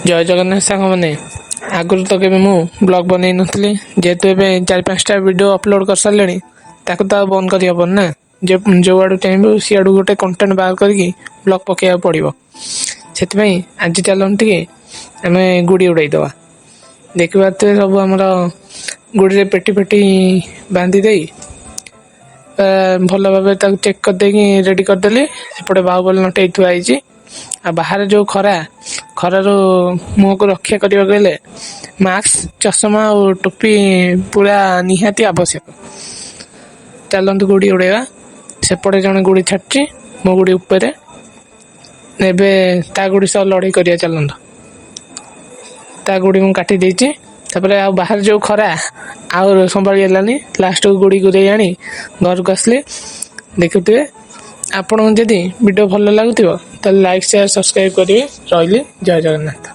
ଜୟ ଜଗନ୍ନାଥ ସାଙ୍ଗମାନେ। ଆଗରୁ ତ କେବେ ମୁଁ ବ୍ଲଗ୍ ବନେଇ ନଥିଲି। ଯେହେତୁ ଏବେ 4-5ଟା ଭିଡ଼ିଓ ଅପଲୋଡ଼ କରିସାରିଲିଣି, ତାକୁ ତ ଆଉ ବନ୍ଦ କରିହେବନି ନା। ଯେ ଯେଉଁଆଡ଼ୁ ଚାହିଁବୁ ସିଆଡ଼ୁ ଗୋଟେ କଣ୍ଟେଣ୍ଟ ବାହାର କରିକି ବ୍ଲଗ୍ ପକେଇବାକୁ ପଡ଼ିବ। ସେଥିପାଇଁ ଆଜି ଚାଲନ୍ତୁ ଟିକେ ଆମେ ଗୁଡ଼ି ଉଡ଼େଇଦେବା। ଦେଖିପାରୁଥିବେ, ସବୁ ଆମର ଗୁଡ଼ିରେ ପେଟି ଫେଟି ବାନ୍ଧି ଦେଇ ଭଲ ଭାବେ ତାକୁ ଚେକ୍ କରିଦେଇକି ରେଡ଼ି କରିଦେଲି। ସେପଟେ ବାହୁବଲି ନଟେଇ ଥୁଆ ହେଇଛି। ଆଉ ବାହାରେ ଯେଉଁ ଖରା, ଖରାରୁ ମୁହଁକୁ ରକ୍ଷା କରିବାକୁ ହେଲେ ମାସ୍କ, ଚଷମା ଆଉ ଟୋପି ପୁରା ନିହାତି ଆବଶ୍ୟକ। ଚାଲନ୍ତୁ ଗୁଡ଼ି ଉଡ଼େଇବା। ସେପଟେ ଜଣେ ଗୁଡ଼ି ଛାଡୁଛି ମୋ ଗୁଡ଼ି ଉପରେ। ଏବେ ତା ଗୁଡ଼ି ସହ ଲଢ଼େଇ କରିବା ଚାଲନ୍ତୁ। ତା ଗୁଡ଼ି ମୁଁ କାଟି ଦେଇଛି। ତାପରେ ଆଉ ବାହାରେ ଯେଉଁ ଖରା, ଆଉ ସମ୍ଭାଳି ହେଲାନି। ଲାଷ୍ଟକୁ ଗୁଡ଼ି ଗୁରେଇ ଆଣି ଘରକୁ ଆସିଲି। ଦେଖୁଥିବେ, ଆପଣଙ୍କୁ ଯଦି ଭିଡ଼ିଓ ଭଲ ଲାଗୁଥିବ, ତାହେଲେ ଲାଇକ୍, ସେୟାର, ସବସ୍କ୍ରାଇବ୍ କରିବେ। ରହିଲି, ଜୟ ଜଗନ୍ନାଥ।